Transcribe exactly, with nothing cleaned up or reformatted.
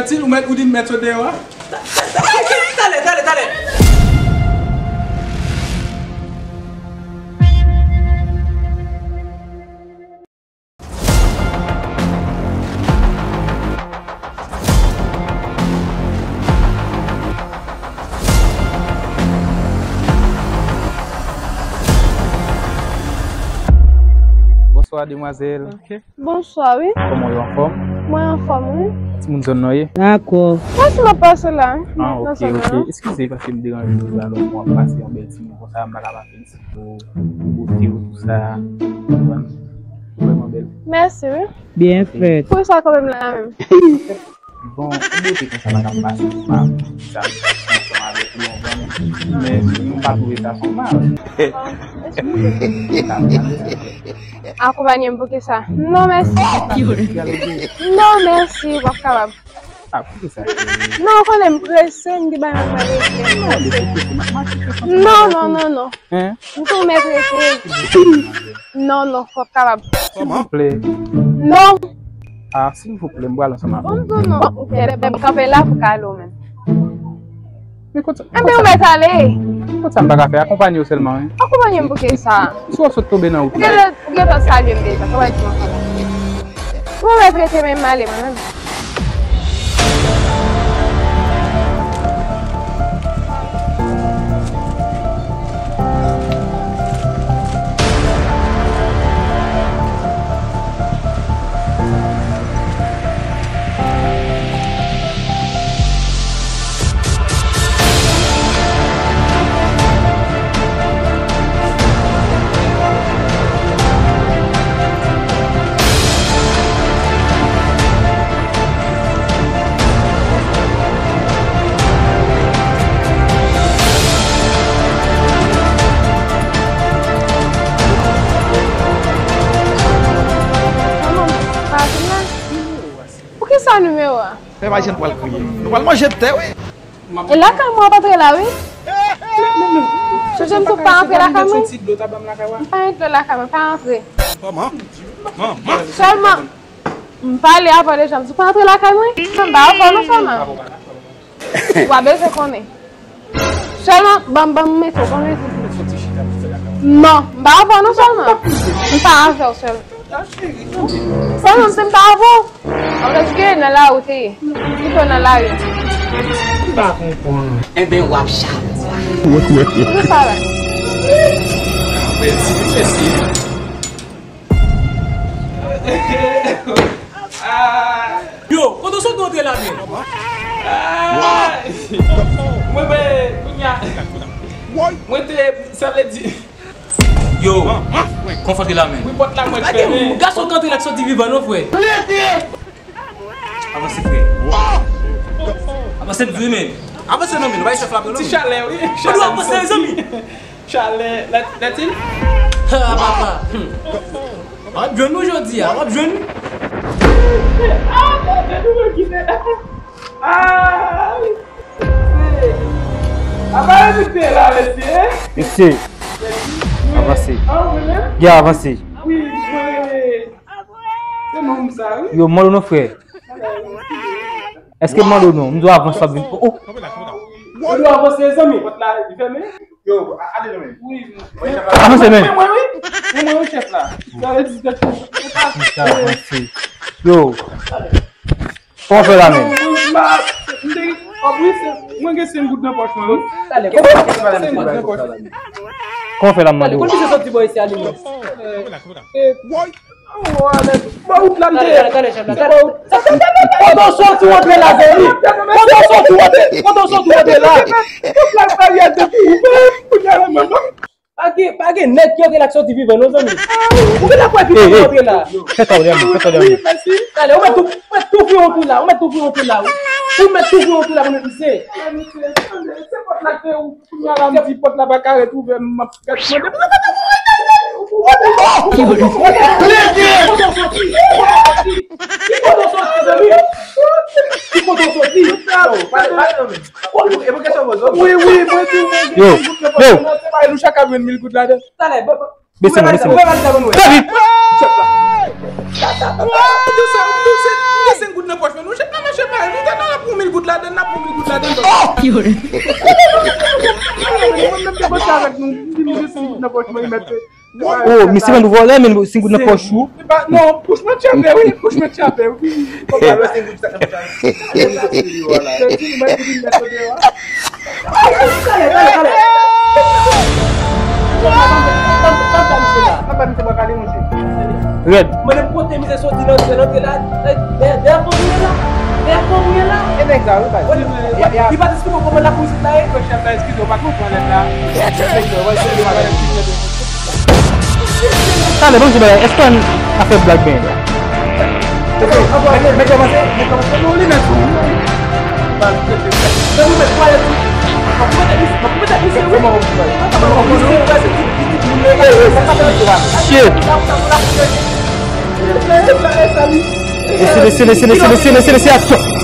Ti, ou mèt, ou di m mèt sot deyò a? Talè, talè, talè. Bonswa, demwazèl. Ok. Bonswa, wi. Kòman w ye, anfòm? Mwen anfòm, wi. Timoun zòn nan ye? Dakò. Mwen si m ap pase la. Ah, ok, ok. Eskize paske m deranje w la, lè w ap pase yon bèl timoun konsa, m pa ka pa felisite w pou bote w, tou sa. Ou konprann? Ou vrèman bèl. Mèsi, wi. Byen fèt. Poukisa kanmenm la menm? Bon, ou bote konsa pa ka pase pou pa sa, ansanm avèk ou, ou konprann? Men nou pa twouve sa fè mal. Akonpanye m pou kisa? Non, mèsi. Non, mèsi, w ap kapab. Ah, poukisa? Non, ou konnen m prese, m gen bagay mwen regle. Non, non, non, non. Hein? M tou mèt rete. Non, non, w ap kapab. Silvouplè. Non. Ah, silvouplè, m pral ansanm avè w. Bon, m di w non. Ou fè lè m kanpe la pou ka ale w menm. Men kot sa? Enben, ou mèt ale. Kot sa m pa ka fè? Akonpanye w sèlman, wi. Akonpanye m pou kisa? Si w ap sot tonbe nan wout la. Ou gentan, ou gentan salye m deja. Sa va di m ansanm. Ou mèt rete menm, m ale mwen menm. Manman, pa vin la. Poukisa nimewo a? Fè pa jan pral kriye. Nou pral manje tè, wi. E lakay mwen w ap antre la, wi. Chonje m di w pa antre lakay mwen. M pa antre lakay mwen, pa antre. Sèlman, m pale avè w deja, m di w pa antre lakay mwen. M pa avè w non sèlman. W a bezwen konnen. Sèlman, ban m, ban m mete w, ban m mete w. Non, m pa avè w non sèlman. M pa avè w sèlman. Sèlman, si m pa avè w, ann reskile nan lari w te ye. Pito nan lari. M pa konprann. Enben, w ap chanje. Poukisa la? Yo, kote w sot antre la menm? Mwen, mwen, kounya. Mwen te, sa vle di. Yo, konfòte la menm. Wi, pòt la mwen fèmen. Gason k antre la k soti vivan non, frè. Avanse, frè. Avanse, m di w menm. Avanse non, men, nou bay chèf la pran non. Ti chalè, wi. Ou dwe avanse, zanmi. Chalè, lè, lètil. Ha, papa. W ap jwenn nou jodi a, w ap jwenn nou. Ah, tande nou kite. Ah, mesye. Apa evite la, mesye. Mesye, avanse. Ah, wi, men. Gen avanse. Wi, mwen. Se nonm sa, wi. Yo, mwen non, frè. Èske m mande w non? M di w avanse w ap vin. Oh, oh. Ou dwe avanse, zanmi. Pòt la, li fèmen. Yo, a-, ale non, men. Wi, wi. Avanse, men. Mwen, mwen, wi. Mwen, mwen, wi, chèf la. Sa vle di, tèt ou. Avanse. Yo. Kòman fè la menm? M pa, m te, oh, wi, se, mwen gen senk goud nan pòch mwen, wi. Talè, kòman fè la menm? Senk goud nan pòch mwen. Kòman fè la, m mande w? Kote misye soti bò isi a li menm? Eh, Bon, wout la m te. Talè, talè, talè, chèf la, talè. Kote w soti w antre la, zanmi? Kote w soti w antre, kote w soti w antre la? Tout la bariyè te ouvè, kounye a la menm. Pa gen, pa gen nèg ki antre la k soti vivan non, zanmi. Ou gentan kwè ki pou antre la? Fè sa w lè, fè sa w lè. Wi, mèsi. Talè, ou mèt tou, ou mèt tou fè yon tou la, ou mèt tou fè yon tou la, wi. Ou mèt tou fè yon tou la pou nou pise. Se pòt la k te ou. Kounye a la, m di pòt la pa ka ret ouvè, m ap gad mande. Ki kote w soti? Ki kote w soti, zanmi? Ki kote w soti? Pale, pale non, men. E pou kesyon poze w. Wi, wi, mwen di, mwen di, yo, yo. Se pa nou chak ap jwenn mil goud ladan. Talè, bon, bon. Bese men, bese men. Ouvè valiz la ban mwen. Trè vit. Chèf la. Ou di sa, ou di se, ou di senk goud nan pòch mwen. Nou chèf la mache pa, nou te nan Oh, misye pa vin vòlè, men si goud nan pòch ou. Non, pouch mwen tchape, wi, pouch mwen tchape, wi. Rèd. Mwen menm kote mizè soti nan antre la, dèyè fon mwen la, dèyè fon mwen la. E nèg la, wi, bay. Li pa t eksplike kòman lakou isit la ye. Chèf la, eskize, ou pa konprann nèg la. Talè, ban m di bagay, èske w ap fè blag byen? Mèt, mèt kòmanse, mèt kòmanse. Non, li mèt sou ou. Shit. Lese, lese, lese, lese, lese, lese, aksyon.